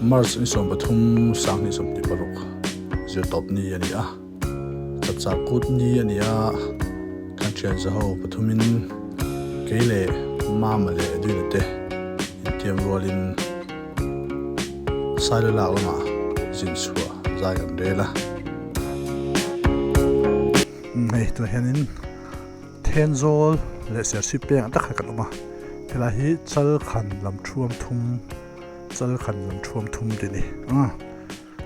March ni 13 2026 zirtawp ni a ni a, chapchar kut ni a ni a, kan thian zaho pathumin kei leh Mama leh Edwina te intiam rualin Sailo lak lamah zin chhuah zai kan rel a. Hei tunah hianin Thenzawl leh Serchhip peng ang tak kha kan awm a, helai hi Chalkhan lam thuam thum Chalkhan lam thuam thum tih a ni a,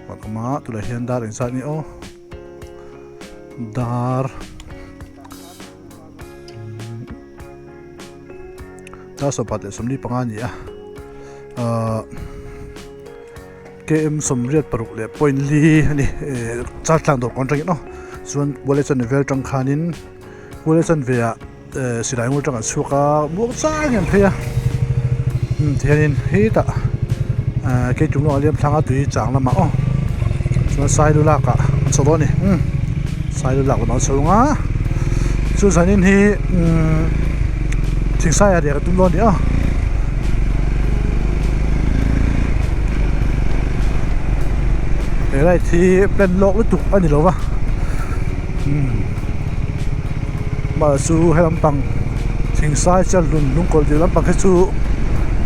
kan awm a tunah hian dar engzat nge aw dar dar 25 a ni a ahh km 86.4 a ni Chaltlang dawr kawn atangin aw chuan Kuala chuan vel atang khanin Kuala chuan ve ah silai ngul atang an chhuak a muang chang hian an phei a tihianin hetah keitum lamah liam thlang a tui chang lamah aw chuan sailu lak ah an chho dawn a ni sailu lak lamah an chho ang a chu zanin hi thingsai ah riah ka tum dawn a ni aw. He light hi plan lawk lutuk a ni lo va mahse chu he lampang thingsai chelhlun lungkawlh tih lampang hi chu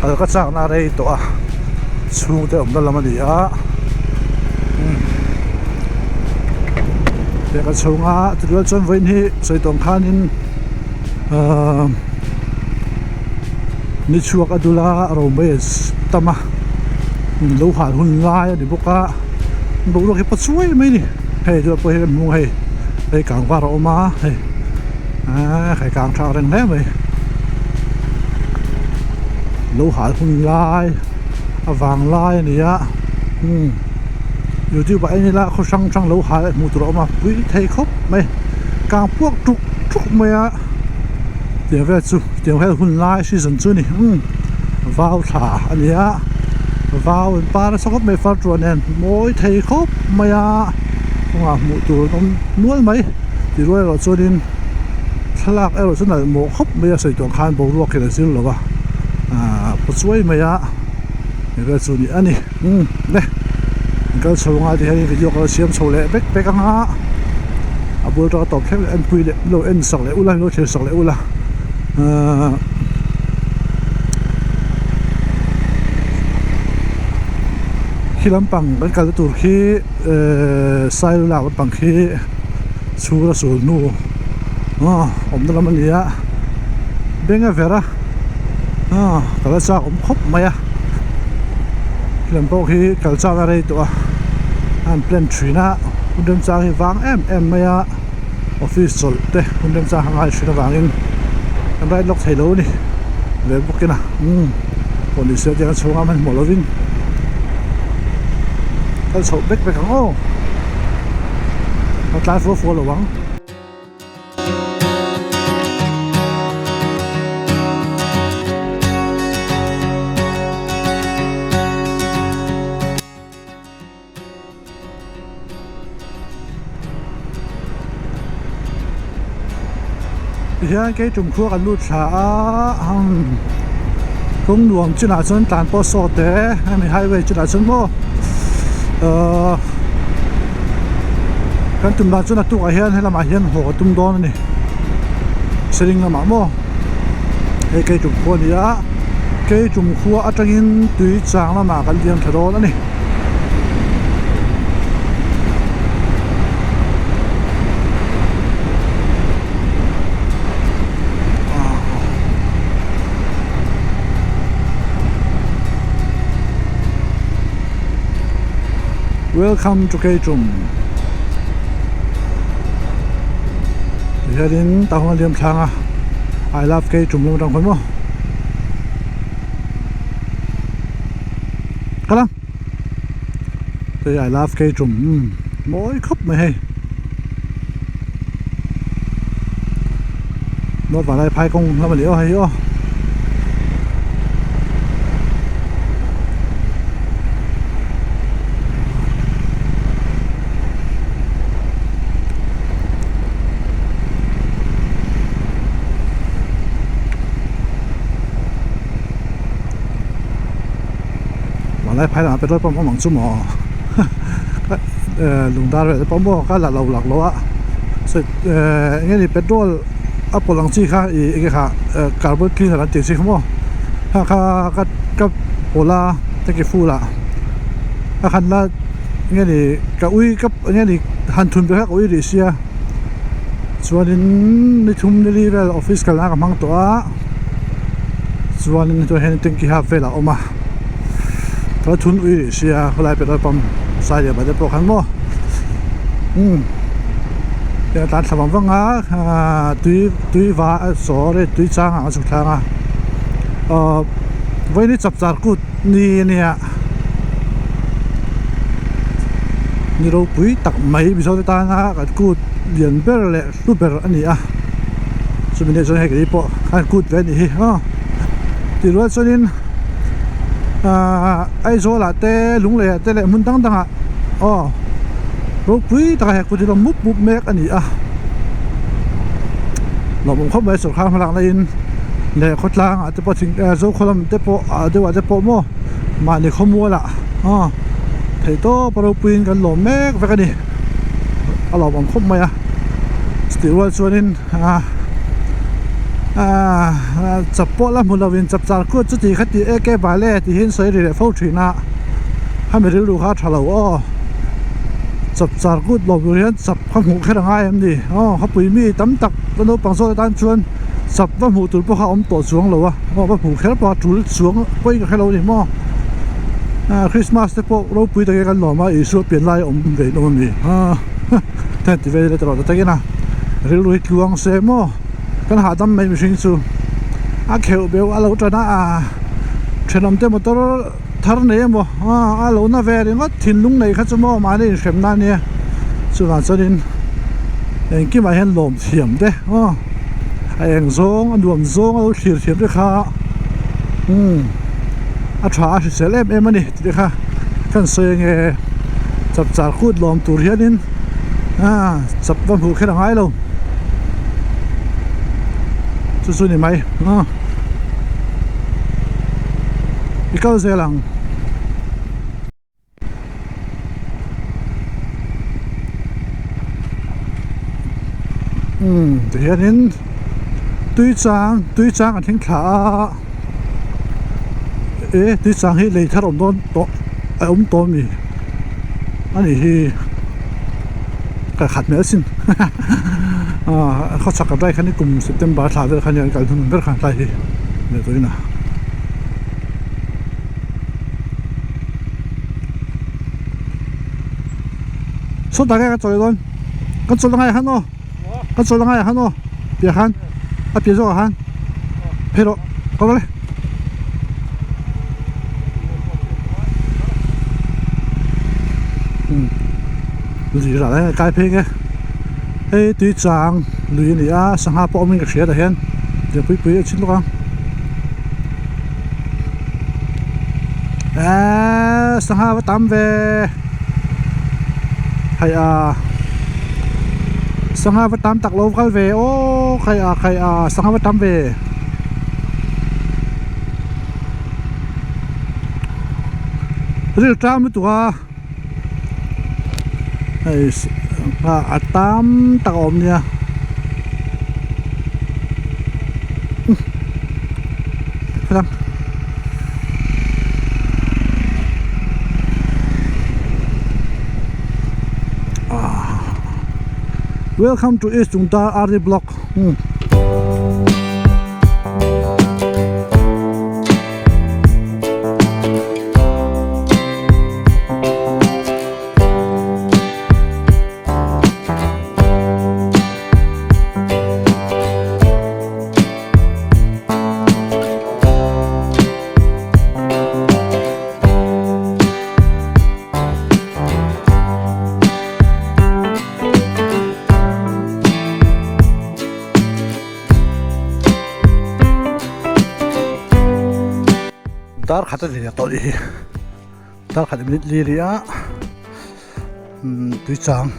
kal ka chak na a rei tawh a chhungte awmna lam a ni a heng a chhunga tichuan chuan vawiin hi sawi tawng khanin ahh ni chhuak a dul a romei a tam a lo hal hun lai a ni bawk a boruak hi paw chuai mai a ni hei chu pawh hi kan hmu hei hei kang var a awm a hei ahh hei kang tha reng hle mai lo hal hun lai a vang lai a ni a umm youtube ah en ila khaw hrang hrang lo hal hmuh tur a awm a pui thei khawp mai kang puak tuk tuk mai a tiang vel chu tiang vel hun lai season chu a ni umm vau thla a ni a vau an par nasa khawp mai far tuah nen mawi thei khawp mai a kawngah hmuh tur an awm nual mai tih rual erawh chuanin thlalak erawh chu nalh mawh khawp mai a sawi tawh ang khan boruak hian a zir lo va ahh paw chuai mai a hei vel chu ni a ni umm le kal chho anga ti hian video ka lo siam chho leh vek vek anga a bul atanga tawp thleng leh en pui leh lo en sak leh ula lo thlir sak leh ula ahh khi lampang kan kalna tur khi ehh sailulak lampang khi chhura sul hnu aw awmna lam a ni a beng a ver a aw kal a chak awm khawp mai a hetiang pawh khi kal chak a rei tawh a a han plan thin a hun remchang hi vang em em mai a office chawlh te hun remchang a ngai thin avangin kan ride lawk thei lo a ni ve bawk in a umm pawh ni se tiang a chhungah hmanhmawh lovin kal chhoh vek vek ang aw. A tlai fua fua lo ang. Tihian kei tum khua kan lut thla a kawng nuam chinah chuan tlan pawh sawt e hemi highway chinah chuan maw ahh kan tum dan chuan a tukah hian helamah hian haw ka tum dawn a ni seling lamah maw hei kei tum khua a ni a kei tum khua atangin tui chang lamah kan liam tha dawn a ni. Welcome to Keitum Tihianin tah hunah liam thlang a I love Keitum lam atang khawn maw Kal ang Hei I love Keitum mawi khawp mai hei North Vanlai phai kawng lam a ni aw hei hi aw. Lai phai lamah petrol pump awm ang chu maw lungdar vel te pawh maw ka la lo lak lo a sawi eng nge ni petrol a pawlh ang chi kha ih eng nge kha carbon cleaner an tih chi kha maw kha kha ka ka pawlh a tanki full ah a khan la eng nge ni ka ui ka eng nge ni han thun ber kha ka ui rih sia chuanin ni thum ni li vel office kalna ka hmang tawh a chuanin hetiang hian tanki hap vel a awm a. Ka thun ui rih sia khawlai petrol pump sai leh te pawh khan maw umm hei a tlan thla vang vang a ahh tui tui va sorry tui chang ah a chhuk thlang a ahh vawiin hi chapchar kut ni ania ni ropui tak mai mizo te tana kan kut lian ber leh hlu ber a ni a chumi nen chuan hei kei pawh khan kut ve a nih hi aw tih rual chuanin ahh Aizawl ah te Lunglei ah te leh hmun dang dang ah aw ropui taka he kut hi lo mup mup mek a ni a lawmawm khawp mai sawrkar hmalak na in leh khawtlang ah te pawh thing eh zo khaw lam te pawh ah deuh ah te pawh maw mahni khawmual ah aw theihtawp a ropui in kan lawm mek vek a ni. A lawmawm khawp mai a chutih rual chuanin ah ah chap pawh la hmu lovin chap char kut chuti kha tih ek e bal e tih hi an sawi ri leh fo thin a hemi rilru kha a tha lo aw chap char kut lawm tur hian chap kha hmuh kher a ngai em ni aw khawpui mi tam tak la naupang zawk atan chuan chap va hmuh tur pawh kha a awm tawh chuang lo a aw va hmuh kher pawh a tul chuang pawhin ka hre lo a ni maw ah Christmas te pawh ropui takin kan lawm a Isua pian lai a awm ve in awm a ni ah heng ti vel ila tawh ta takin a rilru hi tluang se maw kan hahdam mai mihring chu a kheuh beuh a lo tan a ah thenawm te motor thar nei emaw ah a lo na ve ringawt thinlung nei kha chu maw mahni inhremna ania chuvang chuanin engkimah hian lawm thiam te aw a eng zawng a nuam zawng a lo thlir thiam te kha umm a tha a hrisel em em a ni tih te kha kan sawi ange chapchar kut lawm tur hianin ah chap va hmuh kher a ngai lo chu chu ni mai aw i kal zel ang. Umm tihianin tui chang tui chang an thleng thla a e tui chang hi lei thar awm dawn tawh a awm tawh a mi a nih hi ka khat hmel sin ah khawchhak a dry khan kum September thla vel khan an kal hnun ber khan tlai hi leh tawhin a. Sawtah kha ka chawl dawn ka chawl angai khan aw ka chawl angai khan aw piah khan a piah zawkah khan phei rawh ka rawh le lui rah lai kai phei nge hei tui chang lui a ni a sangha pawh awmin ka hria tah hian lianpui pui a chhin bawk a. Eeee sangha va tam ve hei a sangha va tam tak lo kal ve aw khai a khai a sangha va tam ve ril tlang lutuk a hei sangha a tam tak a awm nia. Welcome to East Chungtar RD Block. Hmm. Dar khat a ni leh tawh hi dar khat minute li ri a umm tui chang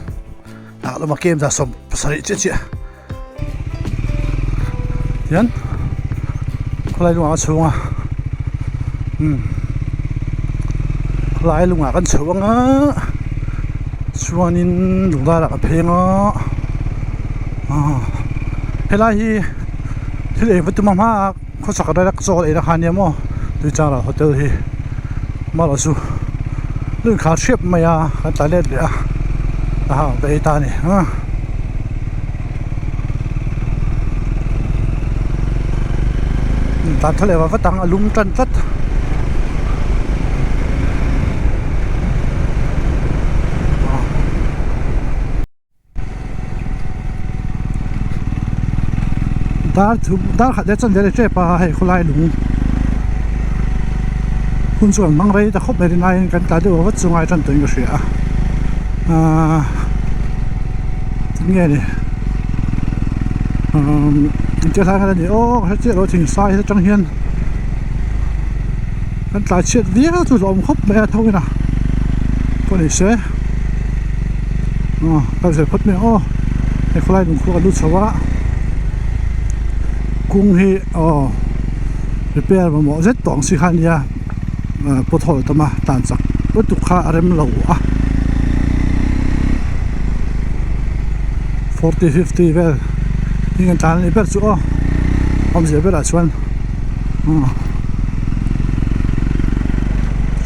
ah lama kem dah 70 chiah chiah. Tihian khawlai lungah a chhung a umm. Lai lungah kan chho ang a chuanin lungdar ah ka pheng a ah helai hi thil eng va tum a hma a khawchhak a dailak chaw eina kha ania maw tuichangral hotel hi amaherawh chu lu inkhar hrep mai a kan tla let leh a aha ka ei ta a ni a. Tan tha leh vat ang a lum tan tlat. Dar thu dar khat leh chuan vel a tep a hei khawlai lung hun chu an hmang rei ta khawp mai rin aiin kan tla deuh vat chu ngai tan tawhin ka hria a ahh tinge ni umm intia hlai khan a ni aw ka hre chiah lo thing sai atang hian kan tlai chhiat viau chu hlauhawm khawp mai a tho in a pawh ni se aw kal zel phawt mai ang aw hei khawlai lung khu a lut chho a kung hi aw repair mamawh zet tawh ang si kha a nia pothole tam a tan chak lutuk kha a rem lo a 40 50 vel hi kan tlan a ni ber chu aw awmzia berah chuan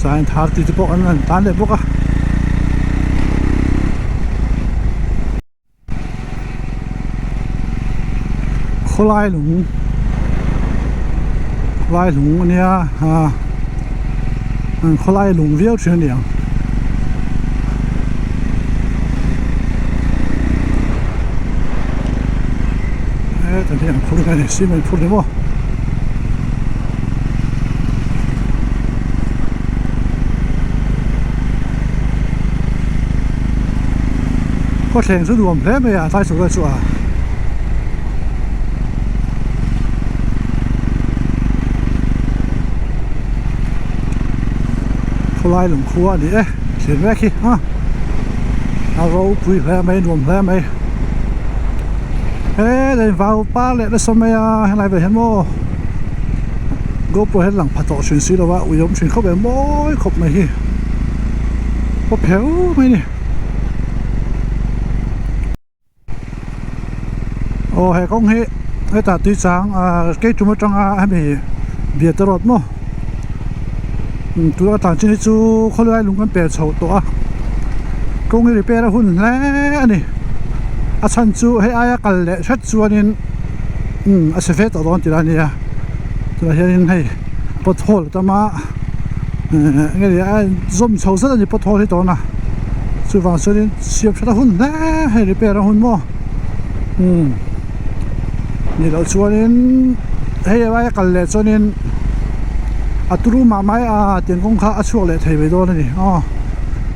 chuan 30 te pawh an han tlan leh bawk a. Khawlai lung khawlai lung a nia ah khawlai lung viau thin a ni ang. Hetah hian an phur nge ni cement phur ni maw. Khawthleng chu nuam hle mai a tlai chho vel chu a khawlai lungkhua a ni e thlir mek hi a a ropui hle mai nuam hle mai he vau par leh nasa mai a helai vel hian maw GoPro hian lang pha tawh thin si lo a ui awm thin khawp em mawi khawp mai hi paw pheu mai a ni. Aw he kawng hi hetah tui chang ah keitum atanga hemi biate road maw tuna tlan chin hi chu khawlai lung kan per chho tawh a kawng hi repair a hun hle a ni a chhan chu hei aia kal leh hret chuanin umm a chhe ve tawh dawn tih lai a nia tunah hianin hei pothole a tam a. Eng nge a zawm chho zet a ni pothole hi tawna chuvang chuanin siam that a hun hle hei repair a hun maw umm nih loh chuanin hei laia kal leh chuanin a turu mah mai a tiang kawng kha a chhuak leh thei mai dawn a ni aw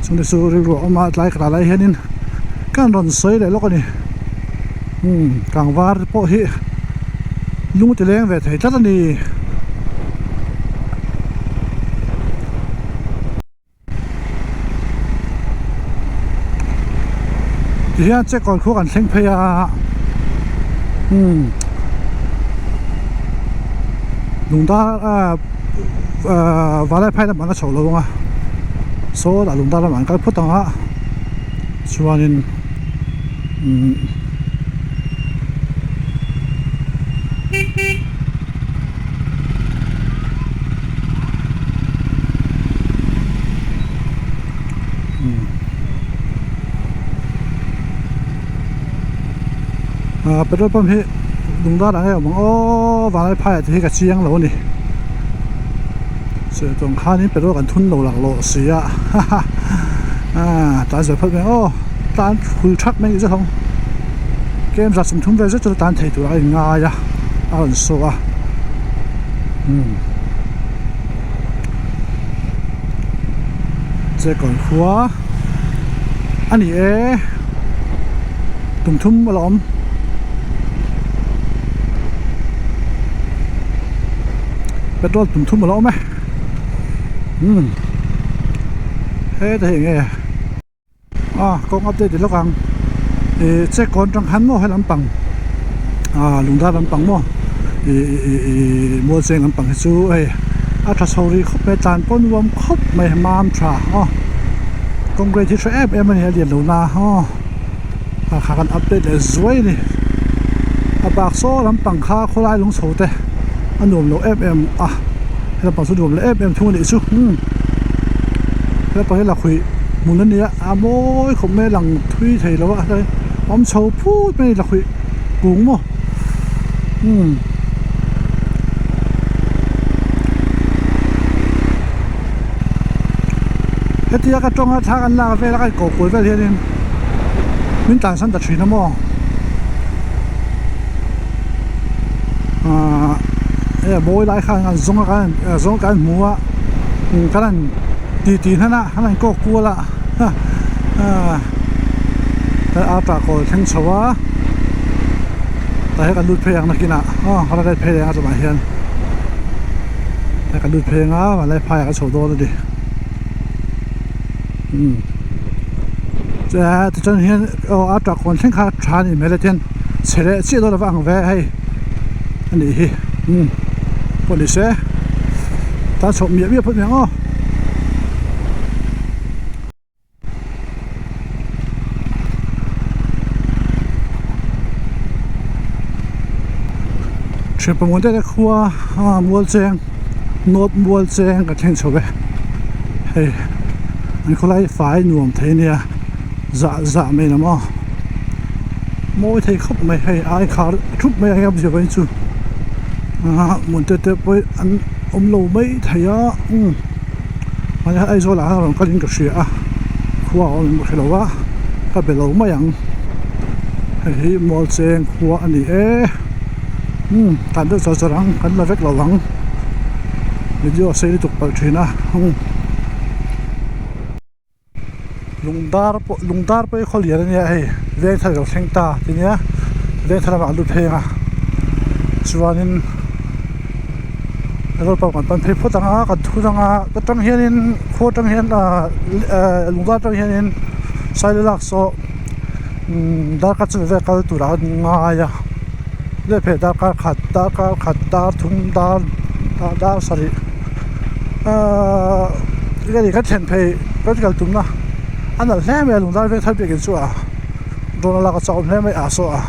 chungte chu rilru a awm a tlai ka lai hianin kan rawn sawi leh lawk a ni umm tlangval pawh hi lung ti leng ve thei tlat a ni. Tihian chekawn khua kan thleng phei a umm lungdar ah ah Valaiphai lamah an la chho lo ang a saw lah lungdar lamah an kal phawt ang a chuanin umm. Ah petrol pump hi lungdar ah nge awm ang aw vanlaiphai ah te hi ka chiang lo a ni chutah khanin petrol kan thun lo laklawh si a haha ah tan zawh phawt mai ang aw tan hul thak mai ni zet ang kem zat 30 vel zet chu tan thei tur a inngai a a rawn saw a umm chekawn khua a ni e tum thum a la awm. Petrol tum thum a la awm e umm heta hi eng nge. A kawng update ti lawk ang ih check kawn atang khan maw he lampang ah lungdar lampang maw ih ih ih mualcheng lampang hi chu hei A tha chho rih khawp mai tlan pawh nuam khawp mai mam tha aw kawng grade hi tha em em a ni a lian lo na aw a kha kan update leh zuai a ni a bak saw lampang kha khawlai lung chho te a nuam lo em em a he lampang chu nuam lo em em thung a nih chu umm he lampang hi lakhuih hmun a nia a mawi khawp mai a lang thui thei lo a awm chho phut mai a ni lakhuih kung maw umm. Hetia ka tawnga thla kan lak vel a ka inkoh kual vel hianin min tlansan ta thin a maw ahh hei a mawi lai khan an zawng a kan zawng kan hmu a kan han ti ti hnan a kan han kawk kual a ahh a tah kawl thleng chho a tah hian kan lut phei ang nakinah aw kan la let phei leh ang a chawhmah hian kan lut phei ang a vanlai phaiah kan chho dawn a ni umm tichuan hian aw a tah kawn thleng kha tha a nih hmel e tihian chhe leh chiah dawn a va ang ve hei a nih hi umm pawh ni se tan chhoh miah miah phawt mai ang aw. Thianpa te khua a mual cheng nawt mual cheng ka thleng chho e hei an khawlai fai nuam thei ania zah zah mai lam aw mawi thei khawp mai hei ai khar thup mai a heng awmzia pawh hi chu ah hmun te te pawh an awm lo mai thei a umm. Mahni Aizawl ah hian rawn kalin ka hria a khua a awm em ka hre lo a ka be lo mai ang hei hi mual cheng khua a ni e umm tan deuh char char ang kan la vek lo ang video a sei lutuk palh thin a umm. Lungdar pawh lungdar pawh hi khaw lian a nia hei veng thar ilo thleng ta ti nia veng thar lamah an lut pheng a chuanin petrol pump kan pan phei phawt ang a kan thut ang a ka tang hianin khua atang hian ahh lungdar atang hianin sailulak saw umm darkar chu vel kal turah an ngai a leh phei darkar khat darkar khat dar thum dar dar sarih ahh enge kan thlen phei kan kal tumna a nalh hle mai a lungdar veng thar biakin chu a dawn a lak a chak awm hle mai a saw a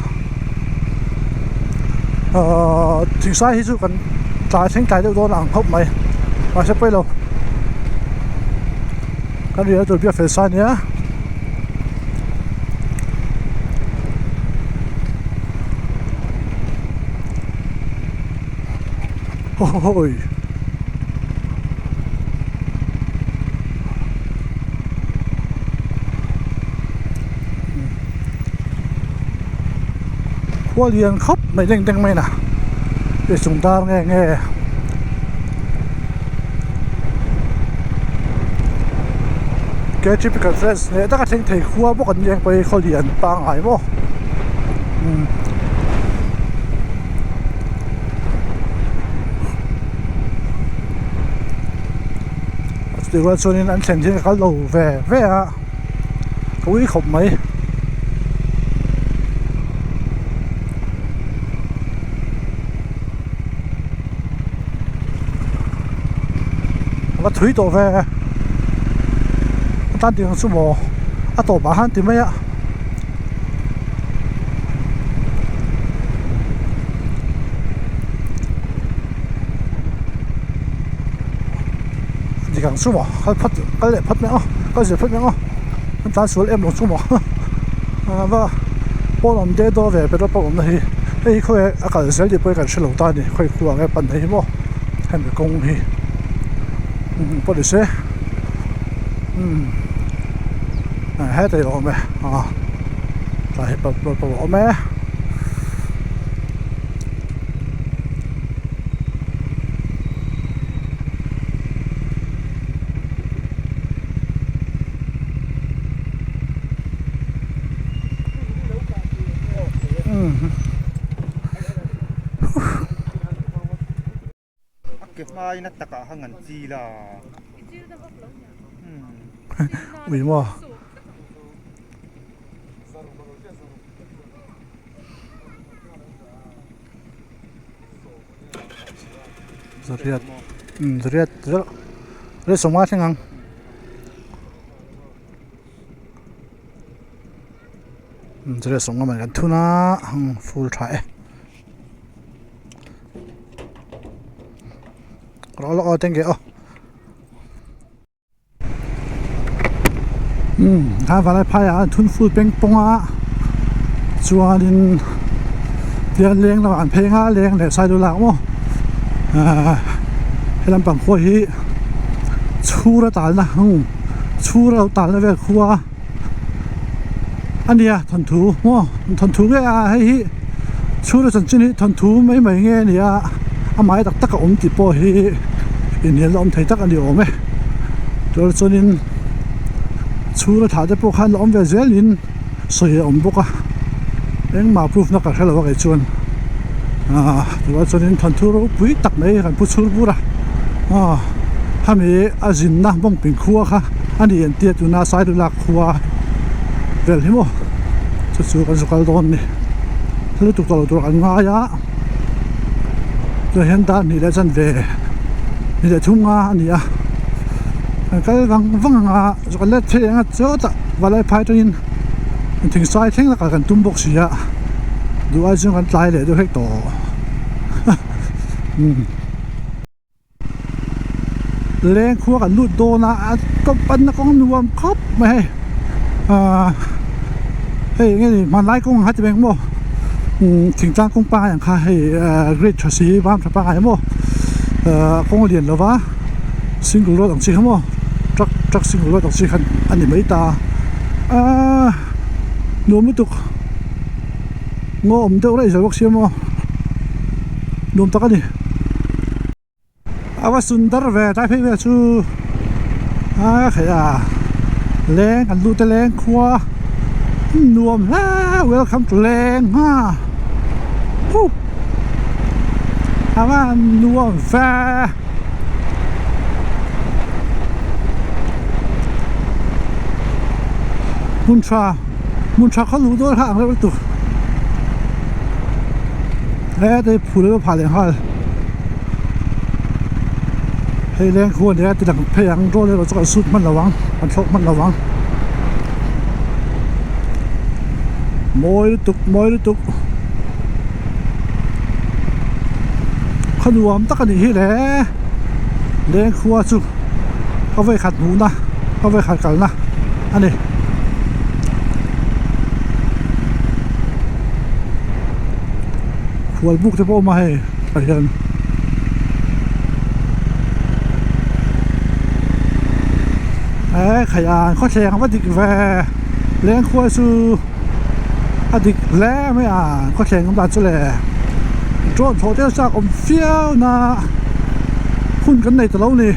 ahh thingsai hi chu kan tlai thleng tlai deuh dawn a ang khawp mai mahse pawi lo kan riahna tur biak fel sa ania. Hawi. Khua lian khawp mai deng deng mai na hei chung dar nge nge ke typical friends hneh taka thleng thei khua bawk an ni ang pawh hi khaw lian pangngai maw umm. Chutih rual chuanin an thlen hian ka kal lo ve ve a ka ui khawp mai. A va thui tawh ve a tan tih ang chu maw a tawpah khan ti mai a. Dik ang chu maw kal phawt kal leh phawt mai ang aw kal zir phawt mai ang aw an tlan sual em lo chu maw a va pawn awm de daw ve petrol pump awmna hi hei hi khawi a kal zel tih pawh hi kan hre lo ta a ni khawi khuang nge pan hi maw hemi kawng hi pawh ni se umm. Hetah hi a awm e aw tlai hi petrol pump a awm e. A ke hmain a takah khan an chil a. Ui maw. Zariat. Umm riat riat sawma thleng ang. Zariat sawmnga man kan thun a full tha e rawh lawk aw thank you aw umm khan vanlai phai ah an thun full peng pawng a chuanin tian leng lamah an phei nga leng leh sailu lak maw ahh helam pang khua hi chhur a talna umm chhur a lo talna vel khua. A nia thawnthu maw thawnthu nge a hei hi chhura chanchin hi thawnthu mai mai nge a ni a amah tak tak a awm tih pawh hi inhnial na awm thei tak a ni awm e chuan chuanin chhura thlah te pawh khan la awm ve zelin sawi a awm bawk a engmah proof na ka hrelo a kei chuan ah chuan chuanin thawnthu ropui tak mai kan pu chhur bur a ah hemi a zinna mawngping khua kha. A ni an tia tuna Sailulak khua vel hi maw chu chu kan zu kal dawn a ni thil lutuk tawh lo tur kan ngai a tunah hian dar hnih leh chanve hnih leh thum nga a ni a kan kal vang vang ang a zu kan let phei ang a chutah valai phai atangin thingsai thleng lakah kan tum bawk si a duh ai chuan kan tlai leh deuh hlek tawh umm. Leng khua kan lut dawn a a panna kawng nuam khawp mai hei ahh hei eng nge ni hmanlai kawng ang kha ti mai ang maw umm thingtlang kawng pangai ang kha hei ahh grade tha si vam tha pangai maw ahh kawng a lian lo va single road ang chi kha maw truck truck single road ang chi khan a ni mai ta ahh nuam lutuk ngaw awm deuh raih zel bawk sia maw nuam tak a ni. A va sundar ve tlai phei vel chu a khaih a leng an lut a leng khua nuam hle welcome to leng ha huh a va nuam ve. Hmun tha hmun tha khaw luh dawn kha ang reuh lutuk heta hi phul a phah leh nghal hei leng khu ania ti lang phei ang drone erawh chu kan shoot hman lo ang kan thlawk hman lo ang mawi lutuk mawi lutuk khaw nuam tak a nih hi le leng khua chu ka vawikhat hmuhna ka vawikhat kalna a ni. Khual buk te pawh a awm a hei tah hian eh khai a khawthleng a va dik ve lengkhua chu a dik hle mai a khawthleng awm dan chu le drone thlawh te chak awm viau na hun kan nei ta lo ni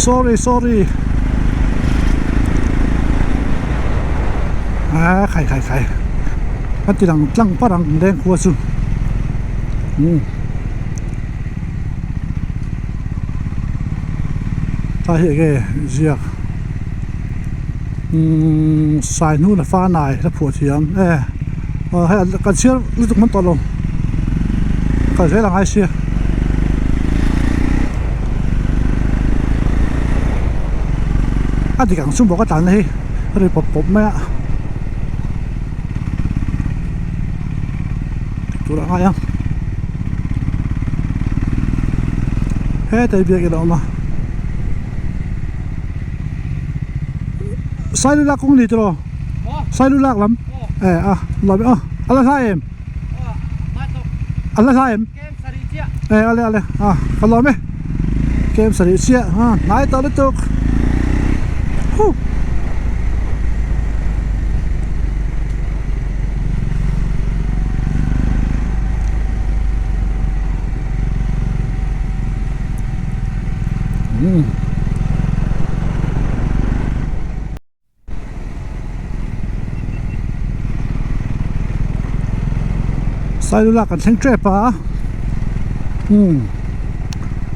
sorry sorry ah khai khai khai. A ti lang tlang parh ang leng khua chu umm ta hi enge ziak umm sai hnun a fanai la phuah thiam e aw hei kan chhiar lutuk man tawh lo kal zel ang ai sia. A dik ang chu maw ka tlan na hi a ri pawp pawp mai a. Tur a ngai ang hetlai biakin a awm a Sailulak kawng ni tiraw Sailulak lam e a lam a a la hlai em a la hlai em e a le a le a ka lawm e kem sarih chiah a hnai tawh lutuk huh. Um. Sailula kan thleng tep a umm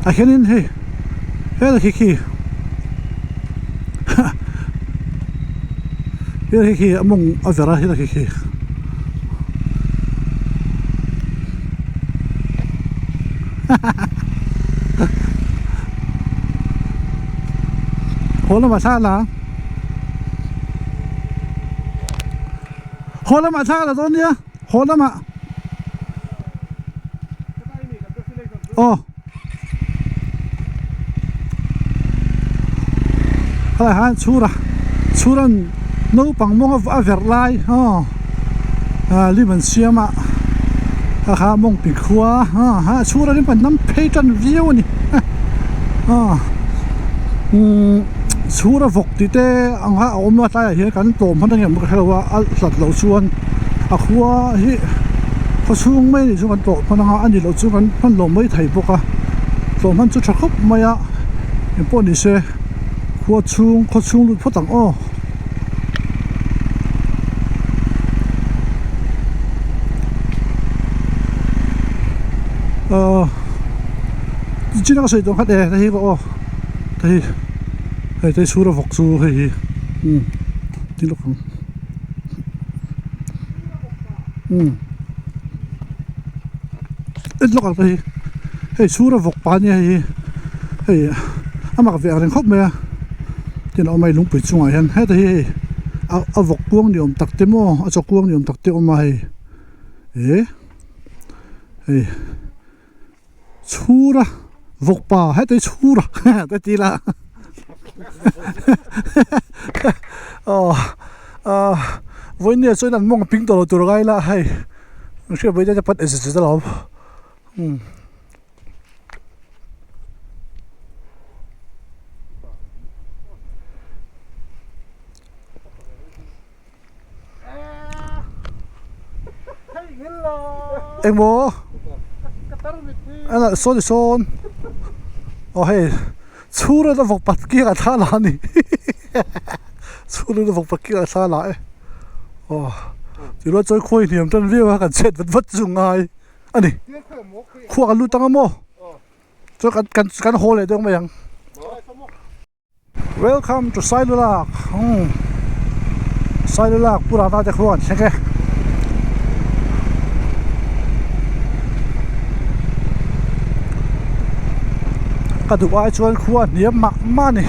tah hianin hei helai khi khi helai khi khi a mawng a ver a helai khi khi. Haw lamah thla la ang. Haw lamah thla la dawn nia. Haw lamah. Aw. Helai hian chhura chhuran naupang mawng a verh lai aw ah lim an siam a a kha mawng pi khua aw ha chhura lim an nam phei tan viau a ni aw umm chhura vawk tih te ang kha a awm a tlaiah hian kan tlawm hman ang em ka hrelo a a hlat loh chuan a khua hi khaw chhung mai anih chu kan tlawh hman ang a a nih loh chu kan hman lo mai thei bawk a tlawh hman chu tha khawp mai a engpawh ni se khua chhung khaw chhung lut phawt ang aw. Ahh chin a ka sawi tawh khat e hei hi aw hei hei te chhura vawk chu hei hi umm ti lawk ang umm en lawk ang te hi hei chhura vawk pa ania hei hi hei a mak ve ang reng khawp mai a tin a awm a hei lungpui chungah hian heta hi hei a a vawk kuang ni awm tak te maw a chaw kuang ni awm tak te a awm a hei eh hei. Chhura vawkpa heta hi chhura ka ti la aw ah vawinia chuan an mawng a ping tawh lo tur ngai la hei an hriat mai te pat zet zet alawm umm. Engmaw saw ni sawn aw hei chhura na vawk pat kiangah thla la a ni chhura na vawk pat kiangah thla la e aw tirual chuan khawi hniam tan viau a kan chhet vat vat chu ngai a ni khua kan lut ang a maw chuan kan kan kan haw leh deuh mai ang. Welcome to Sailulak umm Sailulak Pu Rata te khuan thleng e. Ka duh ai chuan khua hniam mah mah a ni.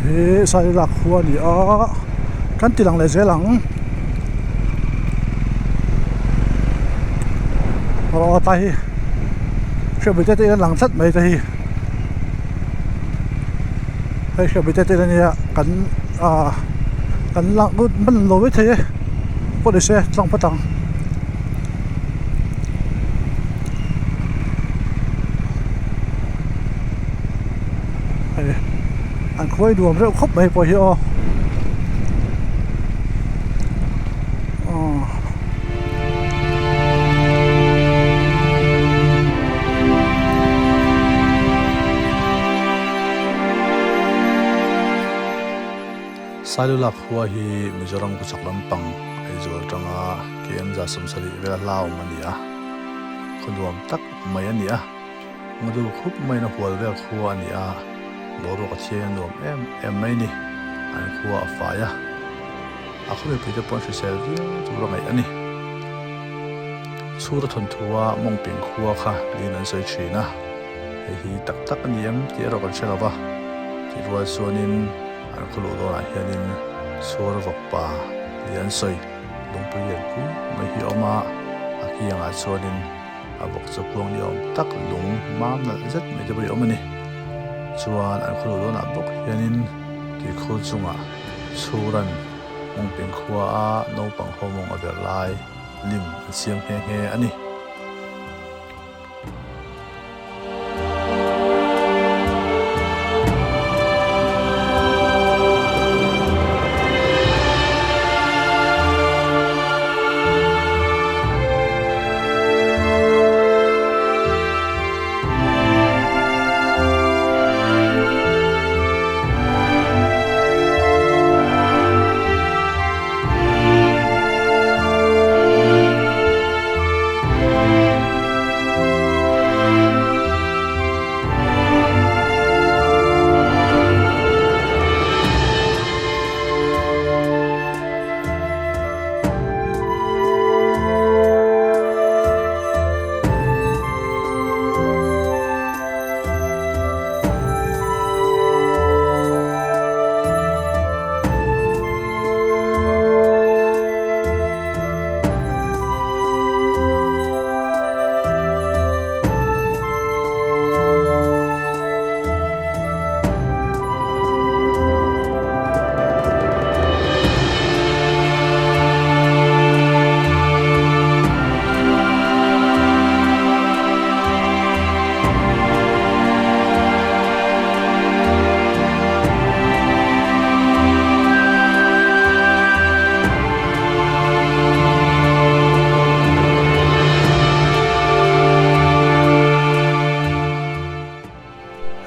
He Sailulak khua a ni a. Kan ti lang leh zel ang aw tlai hi hriatpui te te in a lang tlat mai te hi hei hriatpui te te in ania kan ah kan lang hman lo maithei e pawh ni se tlang phawt ang. Hei an khuai nuam reuh khawp mai pawh hi aw aw. Sailula khua hi Mizoram khawchhak lampang Aizawl atanga KM 170 vela hlauhawm a ni a, khaw nuam tak mai a ni a. Ngadu khup maiin a hual vel khua a ni a, boruak a thiang a nuam em em mai ni. An khua a fai a, a khaw mipui te pawh an hrisel viau tur a ngaih a ni. Chhura thawnthua mawngping khua kha niin an sawi thin a, hei hi tak tak a ni em tih erawh kan hre lo va, tih rual chuanin an khaw luh dawnah hianin chhura vawkpa ni an sawi lungpui lianpui mai hi a awm a, a kiangah chuanin. A vawk chu kuang ni awm tak lung mam nalh zet mai te pawh hi a awm a ni. Chuan an khawluh dawnah bawk hianin tuikhur chungah chhuran mawngping khua a naupang ho mawng a verh lai lim an siam nghe nghe a ni.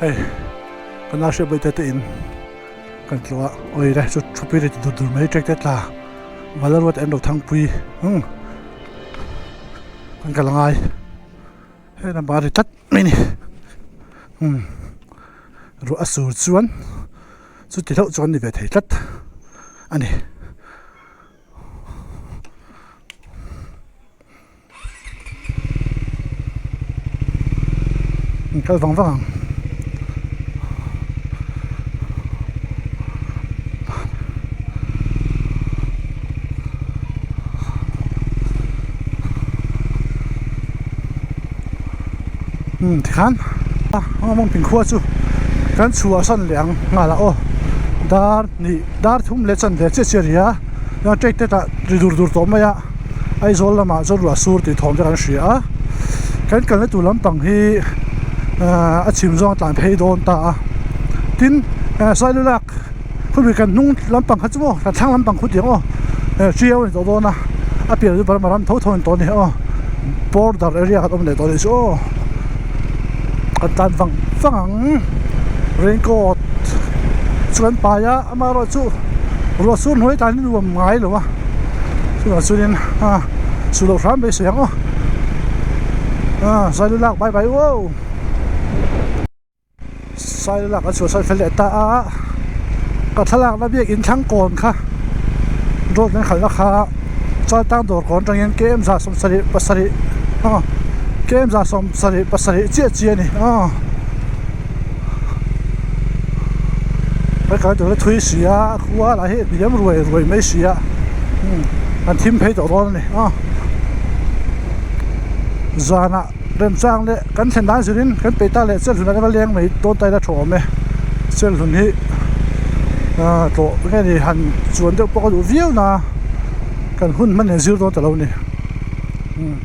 Hei ka nau hriat bawih te te in kan tlawh a awi le chu thupui ri ti dur dur mai trek te tla Valaruat an lo thangpui umm kan kal a ngai hei lamah a ri tlat mai a ni umm ruah a sur chuan chuti hlauh chuan a ni ve thei tlat a ni. An kal vang vang ang. Umm tikhan a mawngping khua chu kan chhuah san leh ang nghal ah aw dar hnih dar thum leh chanve chiah chiah a ri a chuan trek te tah ri dur dur tawh mai a Aizawl lamah chuan ruah sur tih thawm te kan hria a kan kalna tur lampang hi ahh a chhim zawng a tlan phei dawn ta a tin sailulak khawpui kan hnung lampang kha chu maw kan thlang lampang khu tih ang aw hriau a ni tawh dawn a a pian chu Burma ram tho tho a ni tawh a ni aw border area kha awm leh tawh a nih chu aw kan tlan vang vang ang raincoat chu kan pai a amaherawhchu ruah sur hnuai tan hi nuam ngai lo a chuvang chuanin a su loh hram beisei ang aw a sailulak lak bai bai uau sailulak an chhuahsan fel leh ta a ka thlalakna biakin thlang kawn kha road an khalhna kha chaltang dawr kawn atangin km za sawmsarih pasarih aw km za sawmsarih pasarih chiah chiah a ni aw. Ka kal tur a thui si a khua lah hi a hniam ruai ruai mai si a umm an thim phei tawh dawn a ni a zanah remchang leh kan thlen dan zirin kan peih ta leh chelhlun a va leng mai dawn ta ila tha awm e chelhlun hi ah tlawh nge ni han chuan deuh pawh ka duh viau na kan hun hman in zir dawn ta lo a ni umm.